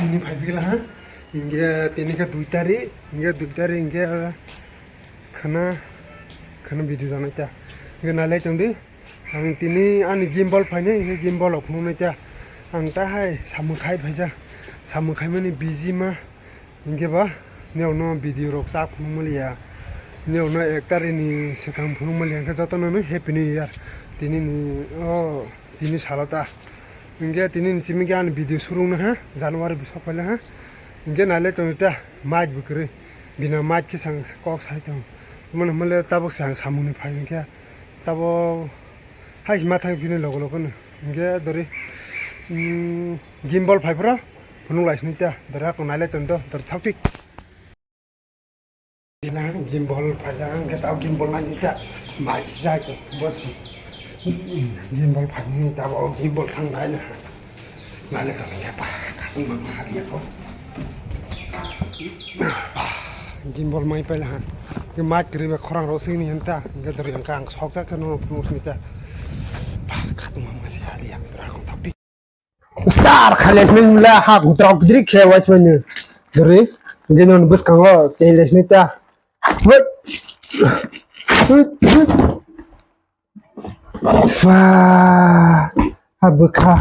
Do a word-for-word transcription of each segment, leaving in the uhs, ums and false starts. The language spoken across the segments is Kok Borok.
Tini phai bigla ha. Inge tini ke dui tari, inge dui tari inge khana, khana video janai ta. Inge nalai tongdi. Ang tini ani gimbal phainai, inge gimbal rok phunuknai ta. Ang ta hai samung khai phaija. Samung khaimani busy ma. Inge ba, neo no video rok sa phunukmali ya. Neo no ek tari ni swkang phunukmali ya. Inge joto no happy new year. Tini ni, oh, tini salo ta. Inge tini ni chimi ke ani video surung na ha. January bwsok phaila ha. Inge nalai tongdi ta. Mic bo kwrwi. Bina mic khe sang kok sai tong. Mano male tabuk sang samung ni phai khe. Tabo hai ma thang phini logo logo no. Hingke dori, mm, gimbal phai phro phunuk lai sini ta. Dori ako nai lai ton do, dori thok tik. Ina gimbal phai da, hingke tao gimbal nai ni ta. Mai si jai to, bosi. Mm, gimbal phai ni ta, bo gimbal thang nai na. Nale ka ya pa, ka tu ma ma ya ko. Gimbal mai paila ha. Ke mai kri ba khorang ro sini henta. Ke dori ang kang sok jak ke no phunuk sini ta. Pa, ka tu ma ma si ha dia. Ra ko tak di. Star khale min la ha gutrok dri khe wais mane. Dori, ke non bus kang o, se le sini ta. Wait. Ba, ha bwkha.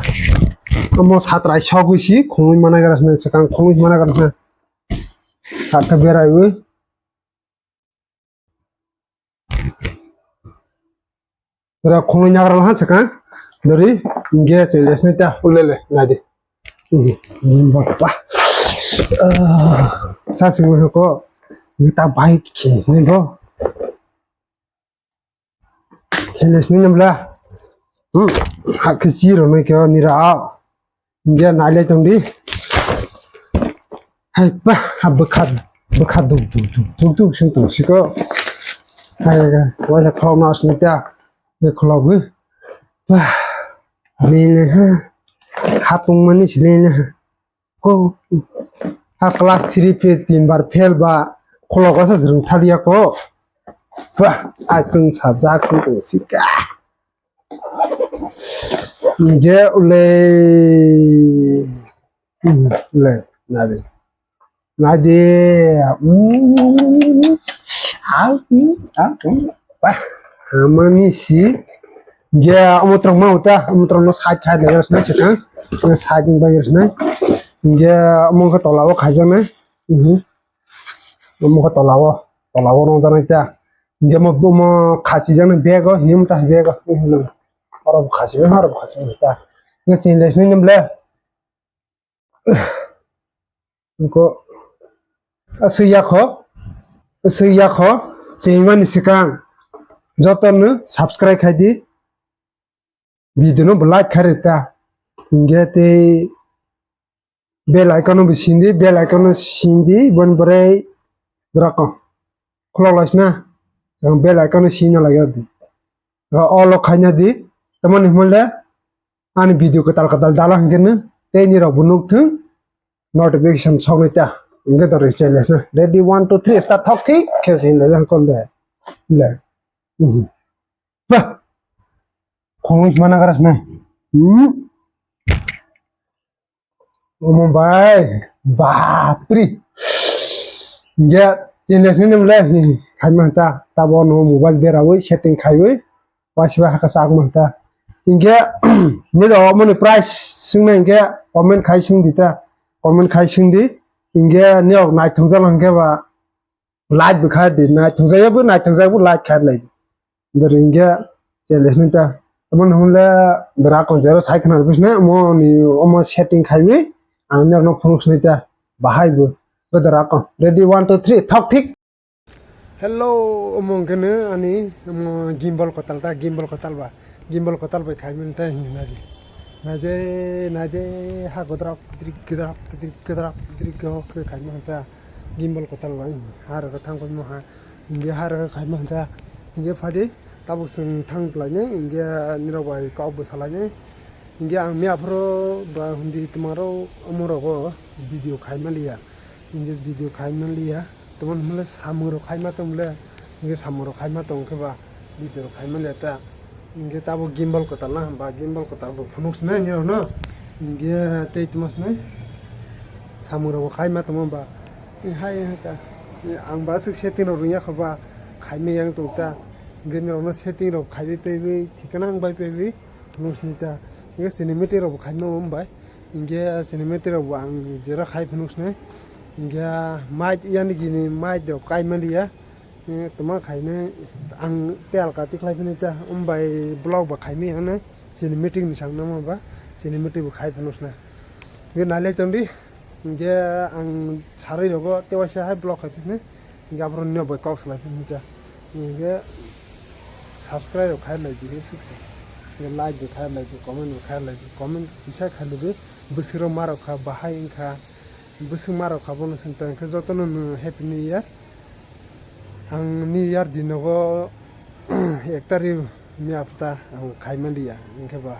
Omo satrai sogwi si khungwi mana gara sna, swkang khungwi mana gara sna. Sakha beraiwi. Pura khungwi nagra laha swkang. Dori, inge se lesni ta ulele nadi. Inge, inge bakpa. Ah, sa singwi hoko. Inge ta bai khe, inge bo. Khe lesni nabla. Hmm, ha khe si ro noi khe nira. India nai lai tong di. Hai pa, ha bwkha, bwkha duk duk duk duk duk sung tong siko. Hai, wala khulok na sung ta. Be khulok bu. Pa, le le ha. Kha tong mani si le le ha. Ko, ha class three pe tin bar fail ba. Khulok asa srung thaliya ko. Pa, asung sajak sung tong sika. Inge ulei. Ulei, nadi. Nadi. Au, au, au. Bah, hamani si. Inge omotrok ma uta, omotrok no side khai lai ras na chikang. Side ni bai ras na. Inge omo khe tola o khaijak nai. Mhm. Omo khe tola o, tola o rong janai ta. Inge mo, mo khasi jani bego, him ta bego, him no. Oro bo khasi, oro bo khasi ta. Inge chin lesni nimble. Inko, aswi yakho, aswi yakho, chin mani sikang. Joto no subscribe khai di. Video no bo like khai rita. Inge tei bell icon no bo sindi, bell icon no sindi, bon bwrwi roko. Khulok laisna, ang bell icon no sina lagi di. Ga all o khaina di, tamani hwnle ani video kwtal kwtal dala hwnkhe no tei ni rok bo nuk thung, notification sokni ta. Inge dori chele na. Ready, one, two, three, start thok thik khe sini le jang kon de. Le. Mhm. Bah. Khongwi mana garas na. Hmm. Omo bai, bapri. Inge, chini sini mle, khai manta, tabo no mobile berawi, setting khaiwi, wasiba haka sak manta. Inge, ni do mani price singna inge, comment khai sing dita, comment khai sing di, inge, ni ok nai thung jalo inge ba, like bo khai di, nai thung jaya bo, nai thung jaya bo like khai lai. Dori inge challenge nai ta. Tamo nahun le dora kon zero sai khna bisne mo ni omo setting khaiwi ang ne no phone sinai ta bahai bo. Bo dora kon. Ready, one, two, three, thok thik. Hello, omo hwnkhe no ani omo gimbal kwtal ta, gimbal kwtal ba. Gimbal kwtal bai khai mani ta hinwi nai di. Nai de, nai de, ha godrok, gidrik, gidrok, gidrik, gidrok, gidrik, gidrok khe khai mani ta. Gimbal kwtal bai ha rwgwi thang paima ha. India ha rwgwi khai manta. India phadi tabuk chwng thang twlainai, India nirok bai kok bo salainai. India ang miya phuru ba hundi twmaro omo rogo video khai manliya. India video khai manliya. Tamo hwnle samung rok khai ma tong le. India samung rok khai ma tong khe ba video rok khai manliya ta. India tabo gimbal kwtal na hwnba, gimbal kwtal bo phunuk sinai nirok no. India tei tamo sinai. Samung rok bo khai ma tongma ba. Hai hai ka. Ang ba aswk setting rok rwngya kho ba. Khai ma yang tok ta. Gini rok no setting rok khai bai pai bai. Thikana ang bai pai bai. Phunuk sini ta. Hinkhe cinematic rok bo khai ma bai. Hinkhe cinematic rok bo ang jera khai phunuk sini. Hinkhe mic yani gini mic rok kai ma liya. Eh, toma khaine ang tel ka tikhlai phini ta, um bai vlog ba khaimi ang ne, chini meeting ni sang namo ba, chini meeting bo khai phano sna. Ge nai le tong di, ge ang sarui rogo tewaisa hai vlog khai phini, ge abro nino bai kok salai phini ta. Ge subscribe khai lai di, suk se. Ge like bo khai lai di, comment bo khai lai di, comment kisa khai lai di, bwswk rok ma rok kha, bahai wng kha, bwswk ma rok kha bono sing tong khe joto no happy new year. Ang New Year dinogo ek tarikh ni apta ang khai manliya, hwnkhe ba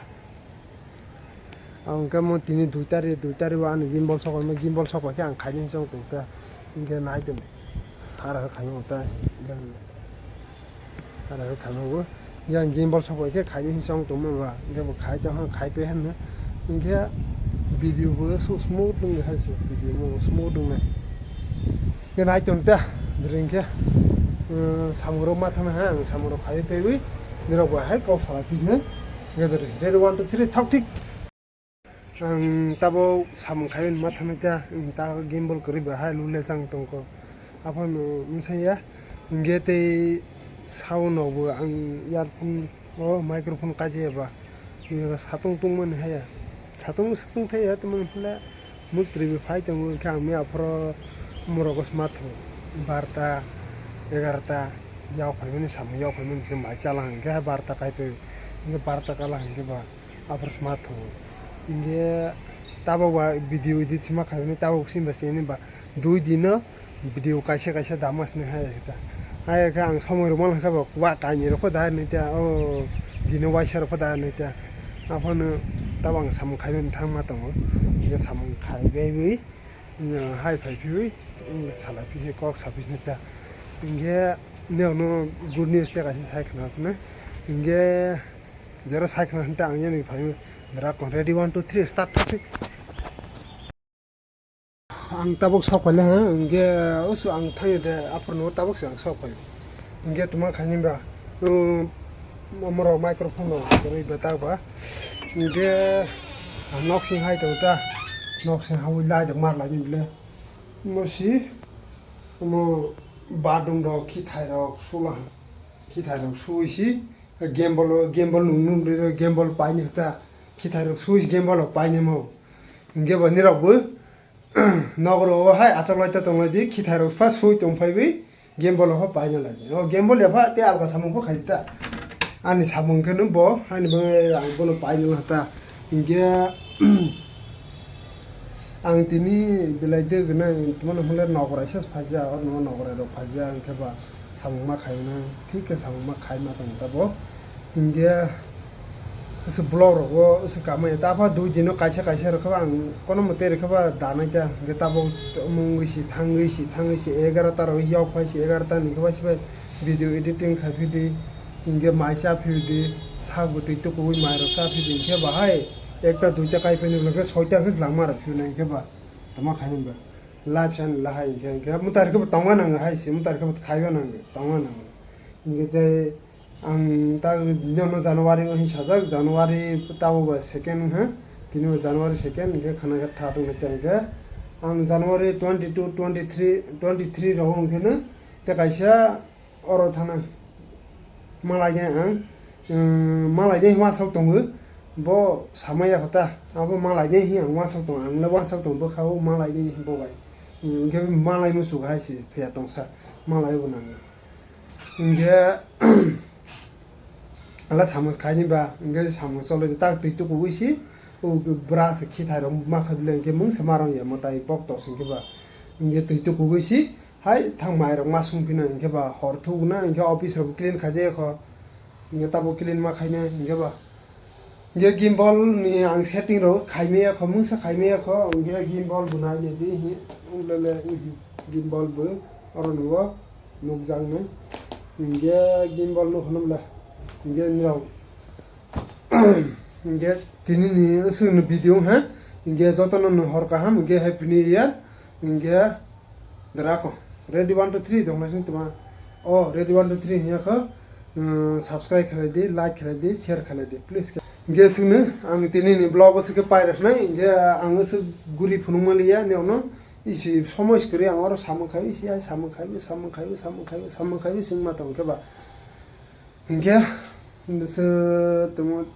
ang hwnkhe mo tini dui tarikh, dui tarikh o ani gimbal sokoi, gimbal sokoi khe ang khaini hinwi chong tong ta, hwnkhe nai tong, hara khe khaino ta, hara khe khaino bo. Yang gimbal sokoi khe khaini hinwi chong tongma ba, hwnkhe bo khai tong kha, khai pe hwnwi. Hwnkhe video bo so smooth wng hai se, video bo smooth wngnai. Hwnkhe nai tong ta, bwrwi hwnkhe, uh, samung rok ma thang ha, ang samung rok khai teiwi, nirok bo hai kok salai phi hwnwi. Hwnkhe ready, one, two, three, thok thik. Ang tabuk samung khai ma thang ta, ta gimbal kwrwi ba hai lule chang tong kho. Aphano msaya, hwnkhe tei sound rok bo ang earphone o microphone kaisa ya ba, satung tungmani haya, satung satung thaya tongmani hwnle mwtri bo phai tongo, hwnkhe ang mia aphoro umorogo sma tho, barta, egarota, yao phaimani samung yao phaimani se mai chalang hwnkhe barta kaipe, hwnkhe barta kala hwnkhe ba aphoro sma tho, hwnkhe tabuk ba video edit sma khaimani tabuk sini ba sini ba dui dino. Video kaisa kaisa dama sini hai ta. Hai khe ang somoi rwma khe bo wa kainwi rokho da nai ta, o dino waisa rokho da nai ta. Aphano tabang samung khai thang ma tongo. Hwnkhe samung khai baiwi hai phai phiwi salai phi kok sa phi ta. Hwnkhe nokno good news te kaisa sai khna phano. Hwnkhe jero sai khna ta ang yani phai. Dra kon ready, one, two, three, start. Ang tabuk sok paile ha, hwnkhe usu ang thangya de, aphuru tabuk se ang sok pai. Hwnkhe tuma khaini ba, um, omorok microphone rok kwrwi betak ba. Hwnkhe ang nok sing hai tongo ta, nok sing hawi light rok mar lai bile. Omo si, omo bathroom rok, khithai rok sula, khithai rok sui si, gimbal, gimbal nung nung rwi rok, gimbal paini ta, khithai rok sui gimbal rok paini mo. Hwnkhe bo nirok bo, Nogoro o hai achuk lai ta tong lai di, khithai rok pha sui tong phai wi, gimbal o pha paina lai di. O gimbal ya pha tei alka samung pha khai ta. Ani samung khe no bo, ani bo ang bono paina la ta. Hwnkhe ang tini belai de gwnang, tuma no hwnle nogora se phaijak, o nogora rok phaijak, hwnkhe ba samung ma khaina, thik khe samung ma khai ma tong ta bo. Hwnkhe se vlog rogo se kamai ta pha dui dino kaisa kaisa rokhe ang kono mwtai rokhe ba danai ta, hwnkhe tabuk mungwi si thangwi si thangwi si egarota rok yok phai si egarota ni khe bai se bai video editing khai phi di, hwnkhe mai cha phi di, sak bwtwi tukuwi mai rok cha phi di, hwnkhe ba hai ekta duita kai phai ni ulo khe soita khe langma rok phi nai hwnkhe ba tama khai nang ba. Live chan lahai hwnkhe, hwnkhe mutar khe bo tongma nango hai se, mutar khe bo khaiba nango, tongma nango. Hwnkhe tei ang ta nono January o hin sajak, January tabo ba second ha, tini bo January second, hwnkhe khana khe third wngkha tei hwnkhe ang January twenty two, twenty three, twenty three rogo hwnkhe no tei kaisa oro thana malai nai ang, um, malai nai uansuk tongo, bo samaya kho ta, abo malai nai hwnwi ang uansuk tongo, ang le uansuk tongo bwkha o malai nai hwnwi bo bai, um, hwnkhe malai muchung hai se thwiya tongsa, malai bo nango. Hwnkhe ala samung khaini ba, hwnkhe samung choloi tak twi tukuwi si, o bwra se khithai rok ma kha bile, hwnkhe mungsa ma rang ya, mwtai pok tos hwnkhe ba, hwnkhe twi tukuwi si, Hai thang mai rok ma sung phino hwnkhe ba hor thuk na hwnkhe office rok clean khaijak kho. Hwnkhe tabuk clean ma khainai hwnkhe ba. Hwnkhe gimbal ni ang setting rok khai maya kho, mungsa khai maya kho, hwnkhe gimbal bo nai nai di hi, ulele, mhm, gimbal bo oro nugo nukjak nai. Hwnkhe gimbal no hwnwi mla. Hwnkhe nirok Hwnkhe tini ni swngni video ha, Hinkhe jotono no hor kaham, hinkhe Happy New Year. Hinkhe drako ready one two three dong nai tuma. O ready one two three hiya kho. Subscribe khlai di, like khlai di, share khlai di, please. Hinkhe singni ang tini ni vlog o sikhe pairasnai, hinkhe ang se guri phunuk maliya ne ono. Isi somoi sikri ang oro samung khai, isi ai samung khai, samung khai, samung khai, samung khai sing ma tong khe ba. Hinkhe se temo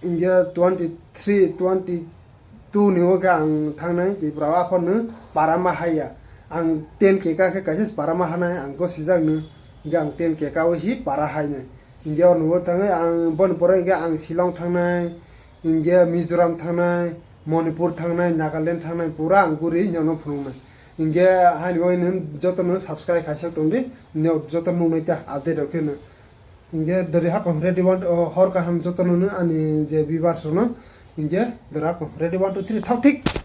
hinkhe twenty three, twenty two ni o khe ang thangnai Tipra o aphano para ma haiya. Ang ten K ka khe kaisa para ma hanai ang ko sijak no. Hinkhe ang ten K ka o hi para hainai. Hinkhe o nugo thangai ang boni pore hinkhe ang Shillong thangnai. Hinkhe Mizoram thangnai, Manipur thangnai, Nagaland thangnai, pura ang guri nyono phunuknai. Hinkhe haini bagwi nwng jotono subscribe khaisa tongdi, nwng joto nuknai ta update rok kheno. Hinkhe dori hakon ready one, o, hor kaham jotono nwng ani je viewers rokno. Hinkhe dori hakon ready one two three thok thik.